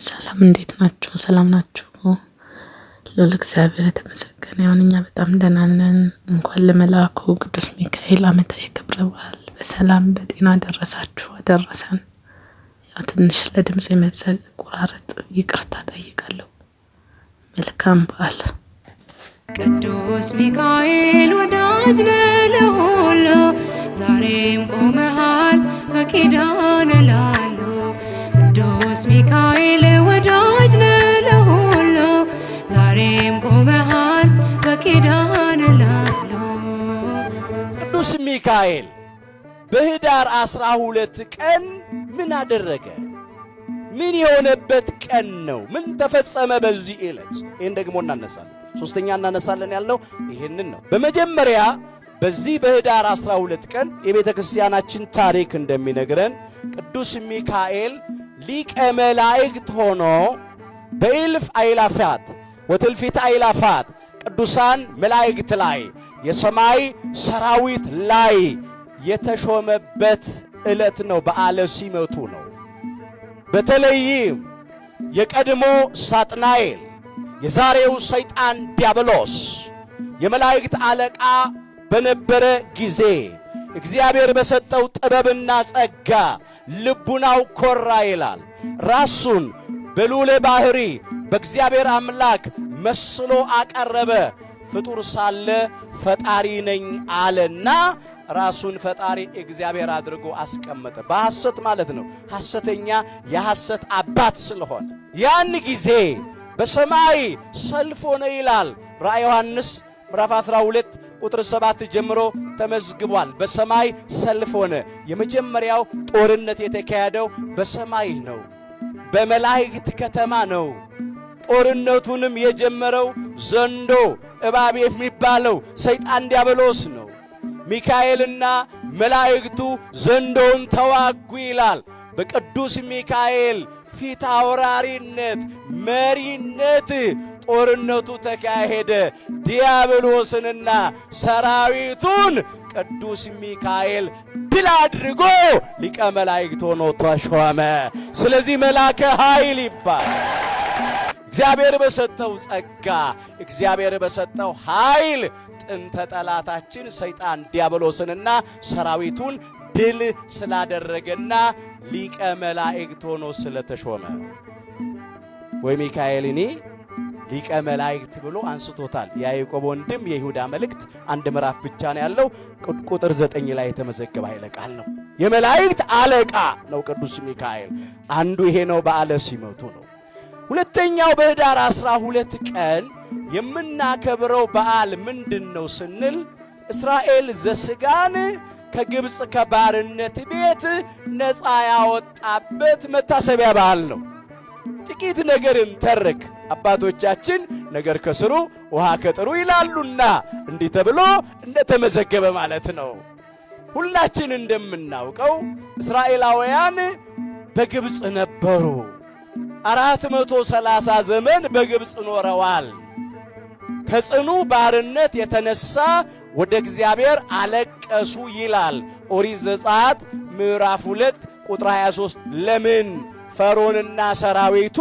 ሰላም እንዴት ናችሁ? ሰላም ናችሁ? ልዑል እግዚአብሔር የተመሰገነ ይሁን። እኛ በጣም ደህና ነን። እንኳን ለመልአኩ ቅዱስ ሚካኤል ዓመታዊ ክብረ በዓል በሰላም በጤና ደረሳችሁ አደረሰን። ያው ትንሽ ለድምፅ መቆራረጥ ይቅርታ ጠይቃለሁ። መልካም በዓል። ቅዱስ ሚካኤል ወዳጅ ነህ ለሁሉ፣ ዛሬም ቆመሃል በኪዳን ላሉ። ቅዱስ ሚካኤል ወዳጅ ነህ ለሁሉ፣ ዛሬም ቆመሃል በኪዳን ላሉ። ቅዱስ ሚካኤል በኅዳር 12 ቀን ምን አደረገ? ምን የሆነበት ቀን ነው? ምን ተፈጸመ በዚህ ዕለት? ይህን ደግሞ እናነሳለን። ሶስተኛ እናነሳለን ያልነው ይህንን ነው። በመጀመሪያ በዚህ በኅዳር 12 ቀን የቤተ ክርስቲያናችን ታሪክ እንደሚነግረን ቅዱስ ሚካኤል ሊቀ መላእክት ሆኖ በእልፍ አእላፋት ወትልፊት አእላፋት ቅዱሳን መላእክት ላይ፣ የሰማይ ሰራዊት ላይ የተሾመበት ዕለት ነው። በዓለ ሲመቱ ነው። በተለይም የቀድሞ ሳጥናኤል፣ የዛሬው ሰይጣን ዲያብሎስ የመላእክት አለቃ በነበረ ጊዜ እግዚአብሔር በሰጠው ጥበብና ጸጋ ልቡናው ኮራ ይላል። ራሱን በልዑለ ባሕሪ በእግዚአብሔር አምላክ መስሎ አቀረበ። ፍጡር ሳለ ፈጣሪ ነኝ አለና ራሱን ፈጣሪ እግዚአብሔር አድርጎ አስቀመጠ። በሐሰት ማለት ነው። ሐሰተኛ የሐሰት አባት ስለሆነ ያን ጊዜ በሰማይ ሰልፍ ሆነ ይላል። ራእየ ዮሐንስ ምዕራፍ 12 ቁጥር 7 ጀምሮ ተመዝግቧል። በሰማይ ሰልፍ ሆነ። የመጀመሪያው ጦርነት የተካሄደው በሰማይ ነው፣ በመላእክት ከተማ ነው። ጦርነቱንም የጀመረው ዘንዶ እባብ የሚባለው ሰይጣን ዲያብሎስ ነው። ሚካኤልና መላእክቱ ዘንዶውን ተዋጉ ይላል። በቅዱስ ሚካኤል ፊት አውራሪነት መሪነት ጦርነቱ ተካሄደ። ዲያብሎስንና ሰራዊቱን ቅዱስ ሚካኤል ድል አድርጎ ሊቀ መላእክት ሆኖ ተሾመ። ስለዚህ መልአከ ኃይል ይባላል። እግዚአብሔር በሰጠው ጸጋ፣ እግዚአብሔር በሰጠው ኃይል ጥንተ ጠላታችን ሰይጣን ዲያብሎስንና ሰራዊቱን ድል ስላደረገና ሊቀ መላእክት ሆኖ ስለተሾመ ወይ ሚካኤልኒ ሊቀ መላእክት ብሎ አንስቶታል። የያዕቆብ ወንድም የይሁዳ መልእክት አንድ ምዕራፍ ብቻ ነው ያለው፣ ቁጥር 9 ላይ የተመዘገበ ኃይለ ቃል ነው። የመላእክት አለቃ ነው ቅዱስ ሚካኤል። አንዱ ይሄ ነው፣ በዓለ ሲመቱ ነው። ሁለተኛው በኅዳር 12 ቀን የምናከብረው በዓል ምንድን ነው ስንል እስራኤል ዘሥጋን ከግብፅ ከባርነት ቤት ነፃ ያወጣበት መታሰቢያ በዓል ነው። ጥቂት ነገርን ተርክ፣ አባቶቻችን ነገር ከስሩ ውሃ ከጥሩ ይላሉና እንዲህ ተብሎ እንደተመዘገበ ማለት ነው። ሁላችን እንደምናውቀው እስራኤላውያን በግብፅ ነበሩ። 430 ዘመን በግብፅ ኖረዋል። ከጽኑ ባርነት የተነሳ ወደ እግዚአብሔር አለቀሱ ይላል ኦሪት ዘጸአት ምዕራፍ 2 ቁጥር 23። ለምን ፈርዖንና ሰራዊቱ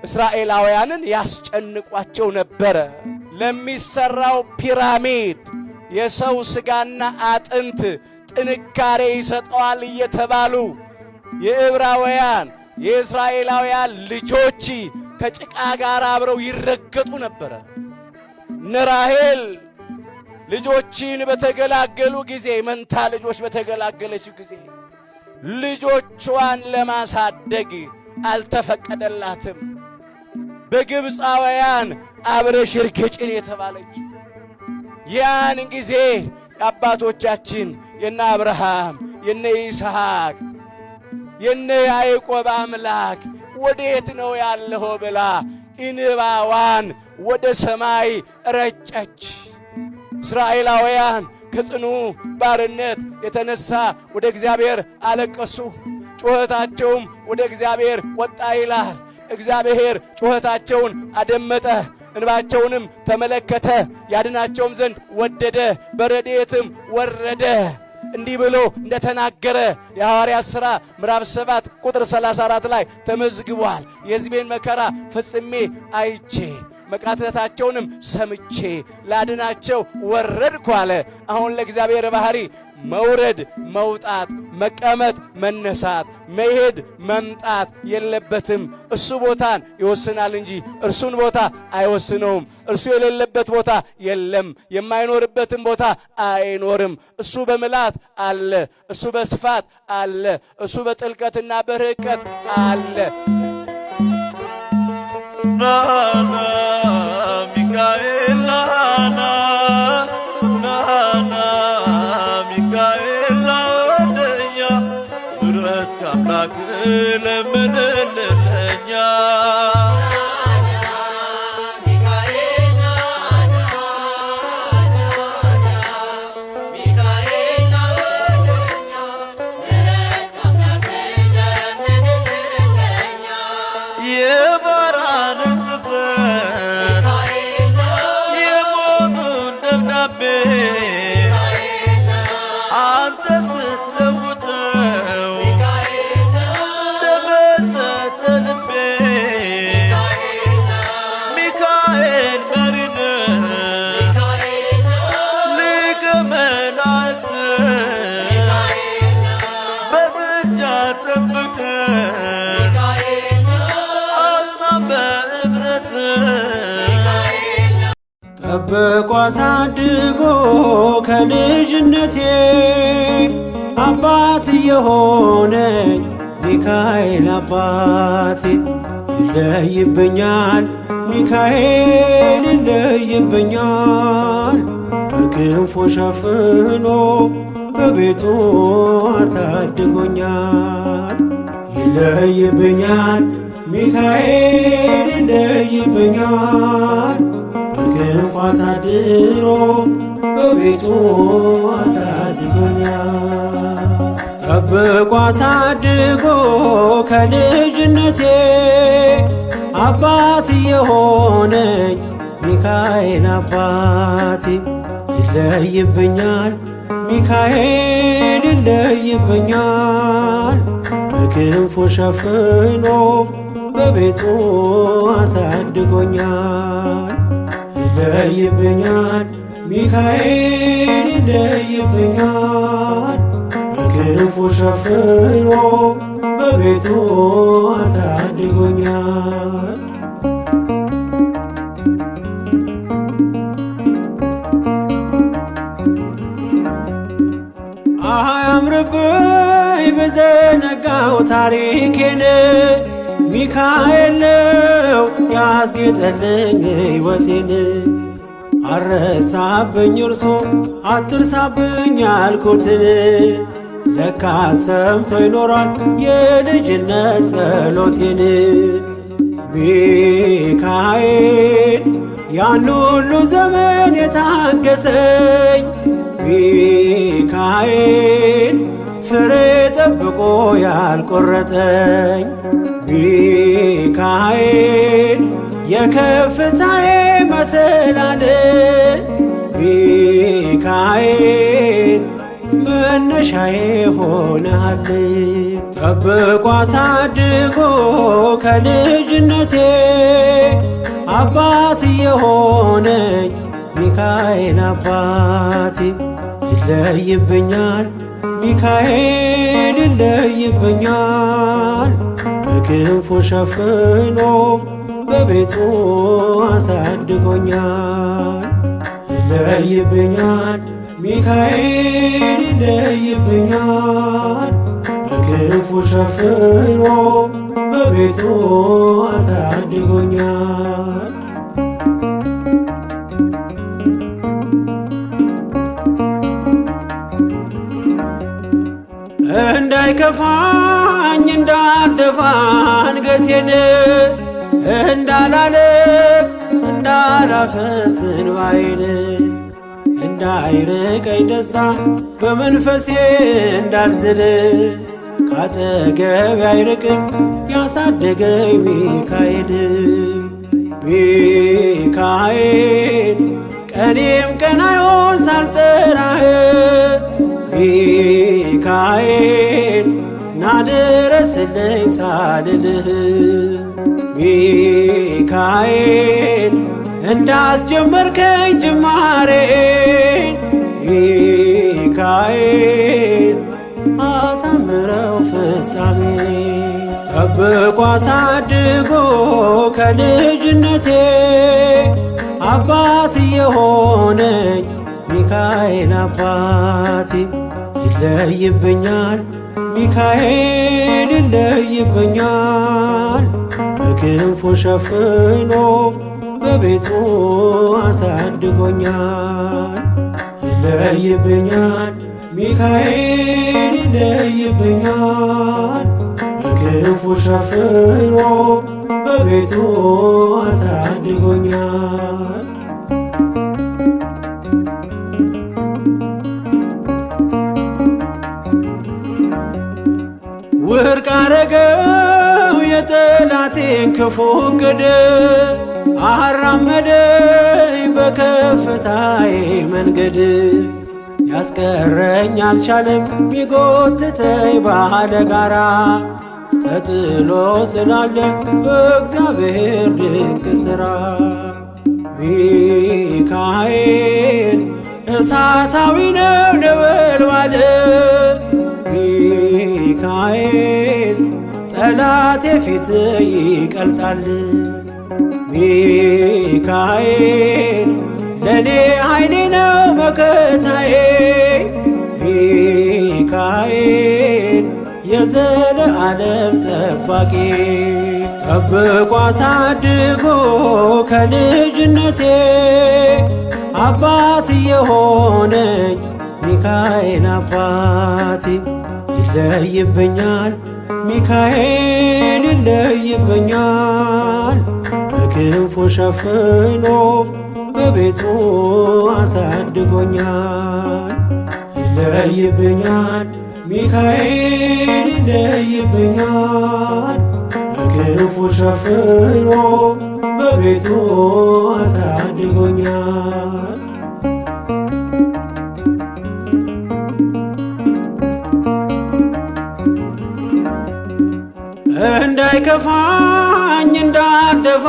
እስራኤላውያንን ያስጨንቋቸው ነበረ? ለሚሰራው ፒራሚድ የሰው ስጋና አጥንት ጥንካሬ ይሰጠዋል እየተባሉ የዕብራውያን የእስራኤላውያን ልጆች ከጭቃ ጋር አብረው ይረገጡ ነበረ። እነ ራሔል ልጆችን በተገላገሉ ጊዜ፣ መንታ ልጆች በተገላገለች ጊዜ ልጆቿን ለማሳደግ አልተፈቀደላትም። በግብፃውያን አብረሽ እርገጭን የተባለች ያን ጊዜ የአባቶቻችን የነ አብርሃም፣ የነ ይስሐቅ፣ የነ ያዕቆብ አምላክ ወዴት ነው ያለሆ ብላ እንባዋን ወደ ሰማይ ረጨች። እስራኤላውያን ከጽኑ ባርነት የተነሳ ወደ እግዚአብሔር አለቀሱ። ጩኸታቸውም ወደ እግዚአብሔር ወጣ ይላል። እግዚአብሔር ጩኸታቸውን አደመጠ፣ እንባቸውንም ተመለከተ፣ ያድናቸውም ዘንድ ወደደ፣ በረድኤትም ወረደ። እንዲህ ብሎ እንደተናገረ የሐዋርያት ሥራ ምዕራፍ 7 ቁጥር 34 ላይ ተመዝግቧል። የሕዝቤን መከራ ፈጽሜ አይቼ መቃተታቸውንም ሰምቼ ላድናቸው ወረድኩ አለ። አሁን ለእግዚአብሔር ባሕሪ መውረድ፣ መውጣት፣ መቀመጥ፣ መነሳት፣ መሄድ፣ መምጣት የለበትም። እሱ ቦታን ይወስናል እንጂ እርሱን ቦታ አይወስነውም። እርሱ የሌለበት ቦታ የለም፣ የማይኖርበትም ቦታ አይኖርም። እሱ በምልአት አለ፣ እሱ በስፋት አለ፣ እሱ በጥልቀትና በርቀት አለ። ናና ሚካኤል ናና ናና ሚካኤል ወደኛ ምሕረት ከአምላክ ለምንልን ለኛ። የባራንን ጽሕፈት የሞቱን ደብዳቤ አንተ ስትለውጠው ተመሰጠ ልቤ። ሚካኤል መሪነ ሊቀ መላእክት በምልጃ ጠብቀን አጽናን በእምነት። ጠብቆ አሳድጎ ከልጅነቴ አባት የሆነኝ ሚካኤል አባቴ ይለይብኛል፣ ሚካኤል ይለይብኛል። በክንፉ ሸፍኖ በቤቱ አሳድጎኛል። ይለይብኛል፣ ሚካኤል ይለይብኛል። በክንፉ አሳድሮ በቤቱ አሳድጎኛል። ጠብቆ አሳድጎ ከልጅነቴ አባት የሆነኝ ሚካኤል አባቴ ይለይብኛል፣ ሚካኤል ይለይብኛል። በክንፉ ሸፍኖ በቤቱ አሳድጎኛል። ይለይብኛል፣ ሚካኤል ይለይብኛል። በክንፉ ሸፍኖ በቤቱ አሳድጎኛል። አያምርብኝ በዘነጋው ታሪኬን፣ ሚካኤል ነው ያስጌጠልኝ ሕይወቴን። አረሳብኝ እርሶ አትርሳብኝ ያልኩትን፣ ለካ ሰምቶ ይኖራል የልጅነት ጸሎቴን። ሚካኤል ያን ሁሉ ዘመን የታገሰኝ፣ ሚካኤል ፍሬ ጠብቆ ያልቆረጠኝ፣ ሚካኤል የከፍታዬ መሰላል፣ ሚካኤል መነሻዬ ሆነሃል። ጠብቆ አሳድጎ ከልጅነቴ አባት የሆነኝ ሚካኤል አባቴ ይለይብኛል፣ ሚካኤል ይለይብኛል። በክንፉ ሸፍኖ በቤቱ አሳድጎኛል። ይለይብኛል፣ ሚካኤል ይለይብኛል። በክንፉ ሸፍኖ በቤቱ አሳድጎኛል። እንዳይከፋኝ እንዳልደፋ አንገቴን፣ እንዳላለቅስ እንዳላፈስ እንባዬን፣ እንዳይርቀኝ ደስታ በመንፈሴ እንዳልዝል፣ ካጠገቤ አይርቅም ያሳደገኝ ሚካኤል። ሚካኤል ቀኔም ቀናዮን ሳልጠራህ፣ ሚካኤል ናድረስልኝ ሳልልህ ሚካኤል እንዳስጀመርከኝ ጅማሬን ሚካኤል አሳምረው ፍጻሜ ጠብቆ አሳድጎ ከልጅነቴ አባት የሆነኝ ሚካኤል አባቴ ይለይብኛል ሚካኤል ይለይብኛል በክንፉ ሸፍኖ በቤቱ አሳድጎኛል ይለይብኛል ሚካኤል ይለይብኛል በክንፉ ሸፍኖ በቤቱ አሳድጎኛል። ውድቅ አረገው የጠላቴን ክፉ እቅድ አራመደኝ በከፍታዬ መንገድ ያስቀረኝ አልቻለም ቢጎትተኝ ባለ ጋራ ተጥሎ ስላለ በእግዚአብሔር ድንቅ ሥራ ሚካኤል እሳታዊ ነው ነበልባል ሚካኤል ጠላቴ ፊት ይቀልጣል ሚካኤል ለኔ ኃይሌ ነው መከታዬ ሚካኤል የዘለዓለም ጠባቂ ጠብቆ አሳድጎ ከልጅነቴ አባት የሆነኝ ሚካኤል አባቴ ይለይብኛል ሚካኤል ይለይብኛል በክንፉ ሸፍኖ በቤቱ አሳድጎኛል ይለይብኛል ሚካኤል ይለይብኛል በክንፉ ሸፍኖ በቤቱ አሳድጎኛል። እንዳይከፋኝ እንዳልደፋ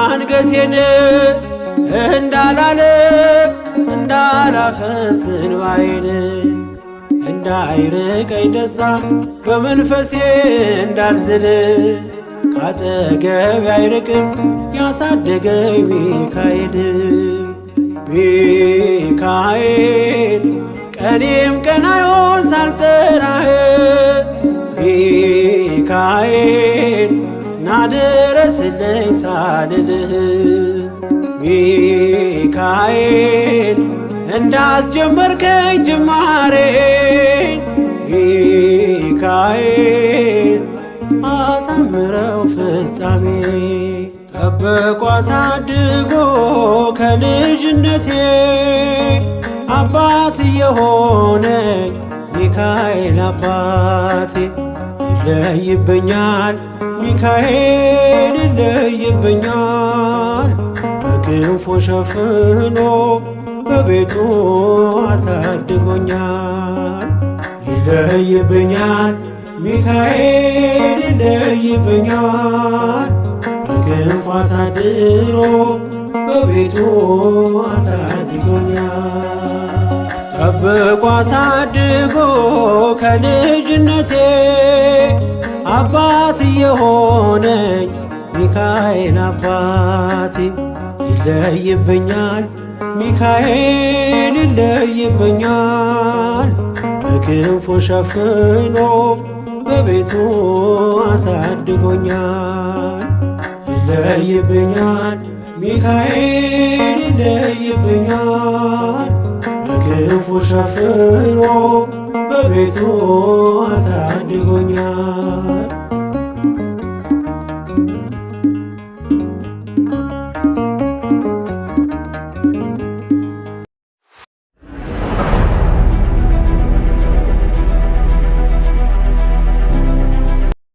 አንገቴን እንዳላለቅስ እንዳላፈስ እንባዬን እንዳይርቀኝ ደስታ በመንፈሴ እንዳልዝል ካጠገቤ አይርቅም ያሳደገኝ ሚካኤል ሚካኤል ቀኔም ቀን አይሆን ሳልጠራህ ሚካኤል ናድረስልኝ ሳልልህ ሚካኤል እንዳስጀመርከኝ ጅማሬን ሚካኤል አሳምረው ፍጻሜ ጠብቆ አሳድጎ ከልጅነቴ አባት የሆነኝ ሚካኤል አባቴ ይለይብኛል ሚካኤል ይለይብኛል በክንፉ ሸፍኖ በቤቱ አሳድጎኛል ይለይብኛል ሚካኤል ይለይብኛል በክንፉ አሳድሮ በቤቱ አሳድጎኛል ጠብቆ አሳድጎ ከልጅነቴ አባት የሆነኝ ሚካኤል አባቴ ይለይብኛል ሚካኤል ይለይብኛል በክንፉ ሸፍኖ በቤቱ አሳድጎኛል ይለይብኛል ሚካኤል ይለይብኛል በክንፉ ሸፍኖ በቤቱ አሳድጎኛል።